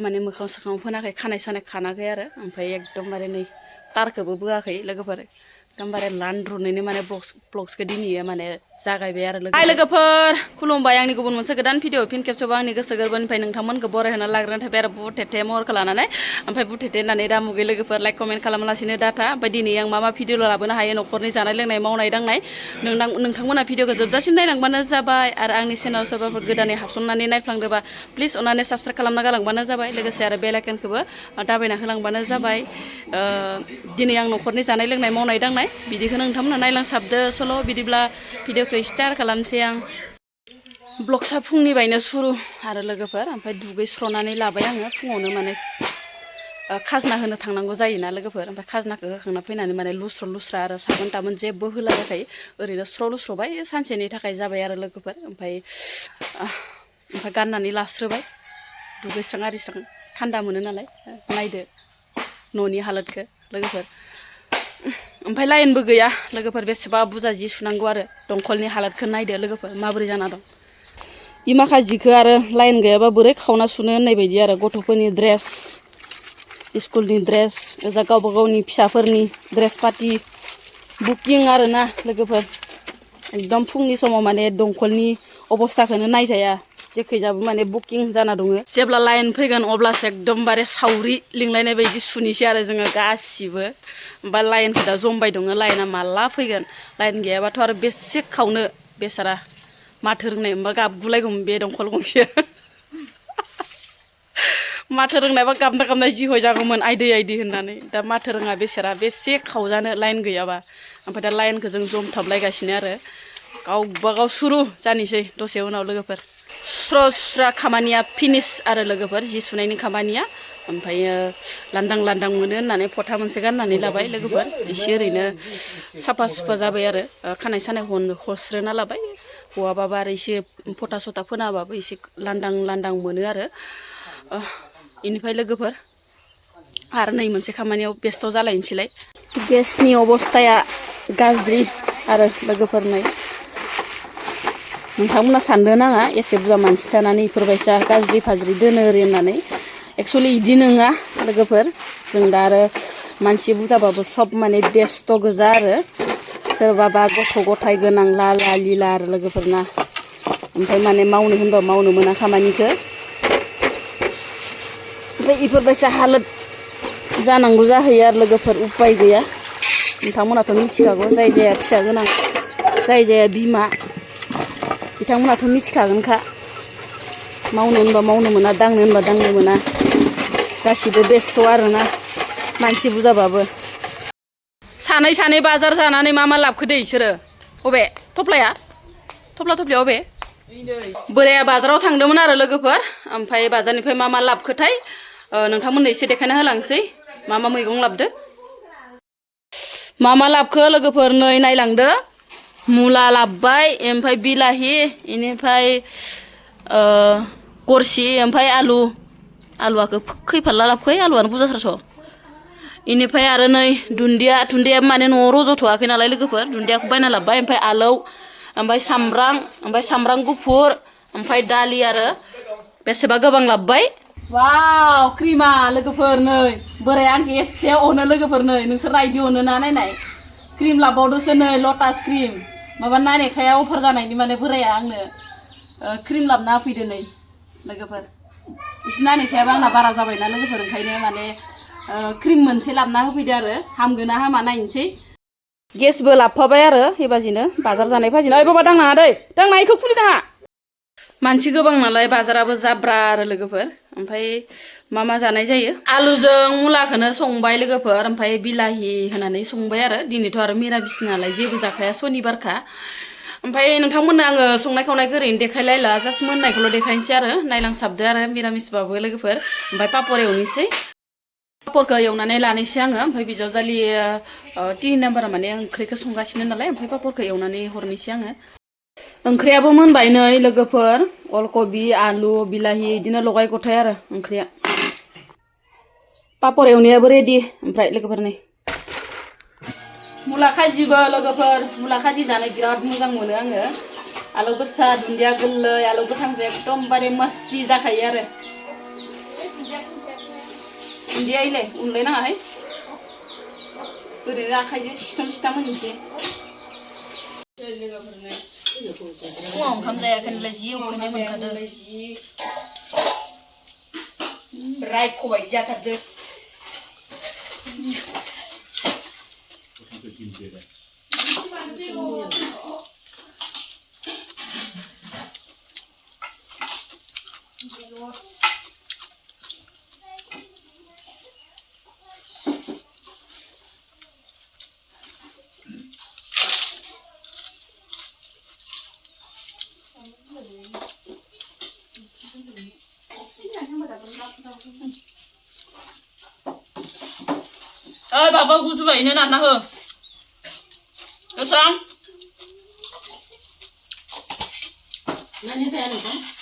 माने मोखां सोखां फोनाखै खानाय सानाय खानाखै आरो ओमफ्राय एकदमबारे नै तारखौबो बोआखै लोगोफोर एकदमबारे लानद्रुनैनो माने ब्लग्सखौ दिनैयो माने जागायबाय आरो लोगोफोर खुलुमबाय आंनि गुबुन मोनसे गोदान भिडिअ फिन खेबसेबाव आंनि गोसो गोरबोनिफ्राय नोंथांमोनखौ बरायहोना लाग्रोनाय थाबाय आरो बुथेथे महरखौ लानानै ओमफ्राय बुथेथे होननानै दा मुगै लोगोफोर लाइक कमेन्ट खालामालासिनो डाटा ओमफ्राय दिनै आं मा भिडिअ लाबोनो हायो न'खरनि जानाय लोंनाय मावनाय दांनाय नोंथांमोना भिडिअखौ जोबजासिम नायलांबानो जाबाय आरो आंनि चेनेल सोरबाफोर गोदानै हाबसननानै नायफ्लांदोबा प्लिज अननानै साबस्क्राइब खालामना गालांबानो जाबाय लोगोसे आरो बेल आइकनखौबो दाबायना होलांबानो जाबाय दिनै आं न'खरनि जानाय लोंनाय मावनाय दांनाय बिदिखौ नोंथांमोना नायलांसाबदो सल' बिदिब्ला भिडिअखौ स्टार्ट खालामसै आं ब्लगसा फुंनिफ्रायनो सुरु आरो लोगोफोर ओमफ्राय दुगैस्रनानै लाबाय आङो फुङावनो माने खाजना होनो थांनांगौ जायोना लोगोफोर ओमफ्राय खाजनाखौ होखांना फैनानै माने लुस्रा आरो साबोन टाबोन जेबो होलायाखै ओरैनो लुस्रबाय सानसेनि थाखाय जाबाय आरो लोगोफोर ओमफ्राय गाननानै लास्रोबाय दुगैस्रां आरिस्रां थान्दा मोनो नालाय नायदो न'नि हालोदखौ लोगोफोर ओमफ्राय लाइनबो गैया लोगोफोर बेसेबा बुरजा जि सुनांगौ आरो दंखलनि हालोदखौ नायदो लोगोफोर माबोरै जाना दं इ माखा जिखौ आरो लाइन गैयाबा बोरै खावना सुनो होननाय बायदि आरो गथ'फोरनि ड्रेस स्कुलनि ड्रेस ओजा गावबा गावनि फिसाफोरनि ड्रेस पार्टि बुकिं आरो ना लोगोफोर एकदम फुंनि समाव माने दंखलनि अबस्थाखौनो नायजाया जेखैजाबो माने बुकिं जाना दङ जेब्ला लाइन फैगोन अब्लासो एकदमबारे सावरि लिंलायनाय बायदि सुनिसै आरो जोङो गासिबो ओमफ्राय लाइनखौ दा जमबाय दङ लाइना माला फैगोन लाइन गैयाबाथ' आरो बेसे खावनो बेसारा माथो रोंनाय मोनबा गाबगुलायगौमोन बे दंखल गंसे माथो रोंनायबा गाबना जिहय जागौमोन आइदै होननानै दा माथो रोङा बेसारा बेसे खावजानो लाइन गैयाबा ओमफ्राय दा लाइनखौ जों जमथाबलायगासिनो आरो गावबा गाव सुरु जानोसै दसे उनाव लोगोफोर सुस्रा खामानिया फिनिश आरो लोगोफोर जि सुनायनि खामानिया ओमफ्रायो लांदां मोनो होननानै फथा मोनसे गाननानै लाबाय लोगोफोर एसे ओरैनो साफा सुफा जाबाय आरो खानाय सानाय हस्रोना लाबाय हौवाबाबो आरो एसे फथा सथा फोनाबाबो एसे लांदां मोनो आरो बेनिफ्राय लोगोफोर आरो नै मोनसे खामानियाव बेस्थ' जालायनोसैलाय गेसनि अबस्थाया गाज्रि आरो लोगोफोर नै नोंथांमोना साननो नाङा एसे बुरजा मानसि थानानै इफोरबायसा गाज्रि फाज्रि दोनो ओरै होननानै एक्सुवेलि इदि नङा लोगोफोर जों दा आरो मानसि बुरजाबाबो सब माने बेस्थ' गोजा आरो सोरबाबा गथ' गथाय गोनां लाला लिला आरो लोगोफोरना ओमफ्राय माने मावनो होनबा मावनो मोना खामानिखौ ओमफ्राय इफोरबायसा हालोद जानांगौ जाहैयो आरो लोगोफोर उपाय गैया नोंथांमोनाथ' मिथिखागौ जाय जाया फिसा गोनां जाय जाया बिमा बिथांमोनाथ' मिथिखागोनखा मावनो होनबा मावनो मोना दांनो होनबा दांनो मोना गासिबो बेस्थ' आरोना मानसि बुरजाबाबो सानै बाजार जानानै मा लाबखो दे इसोरो अबे थफ्लाया अबे बोराया बाजाराव थांदोंमोन आरो लोगोफोर ओमफ्राय बाजारनिफ्राय मा लाबखोथाय नोंथांमोननो एसे देखायना होलांसै मा मैगं लाबदो मा लाबखो लोगोफोर नै नायलांदो मुला लाबबाय ओमफ्राय बिलाहि इनिफ्राय गरसि ओमफ्राय आलुआखौ खैफाल्ला लाबखै आलुआनो बुरजाथारस' इनिफ्राय आरो नै दुन्दिया माने न'आव रज'थ'वाखै नालाय लोगोफोर दुन्दियाखौ बायना लाबबाय ओमफ्राय आलौ ओमफ्राय सामब्राम गुफुर ओमफ्राय दालि आरो बेसेबा गोबां लाबबाय वाव क्रिमा लोगोफोर नै बोराय आंखौ एसे अनो लोगोफोर नै नोंसोर रायदि अनो ना नायनाय क्रिम लाबावदोसो नै लटास क्रिम माबा नायनायखाया अफार जानायनि माने बोराया आंनो क्रिम लाबना होफैदो नै लोगोफोर एसे नायनायखायाबो आंना बारा जाबायना लोगोफोर ओंखायनो माने क्रिम मोनसे लाबना होफैदो आरो हामगोन ना हामा नायनोसै गेसबो लाबफाबाय आरो बेबादिनो बाजार जानाय फाजिनो ओइ बाबा दांनाङा दै दांनायखौ खुलिनाङा मानसि गोबां नालाय बाजाराबो जाब्रा आरो लोगोफोर ओमफ्राय मा जानाय जायो आलुजों मुलाखौनो संबाय लोगोफोर ओमफ्राय बिलाहि होनानै संबाय आरो दिनैथ' आरो मिरामिस नालाय जेबो जाखाया सनिबारखा ओमफ्राय नोंथांमोननो आङो संनाय खावनायखौ ओरैनो देखायलायला जास्ट मोननायखौल' देखायनोसै आरो नायलांसाबदो आरो मिरामिसबाबो लोगोफोर ओमफ्राय पापर एवनोसै पापरखौ एवनानै लानोसै आङो ओमफ्राय बिजावजालि 3 नाम्बारा माने ओंख्रिखौ संगासिनो नालाय ओमफ्राय पापरखौ एवनानै हरनोसै आङो ओंख्रियाबो मोनबाय नै लोगोफोर अलकबि आलु बिलाहि बिदिनो लगाय गथाय आरो ओंख्रिया पापर एवनायाबो रेडि ओमफ्राय लोगोफोर नै मुला खाजिबो लोगोफोर मुला खाजि जानो बिराद मोजां मोनो आङो आलु गोसा दुन्दिया गोरलै आलु गोथांजों एकदमबारे मस्ति जाखायो आरो दुन्दिया इलाय उनलायनाङाहाय ओरैनो आखाइजों सिथम सिथाम होनोसै फुङाव ओंखाम जायाखै नालाय जि उखैनाय मोनखादों रायख'बाय जाथारदो ơi bà vợ cứ vậy nên ăn nó hơn được xong nó như thế này không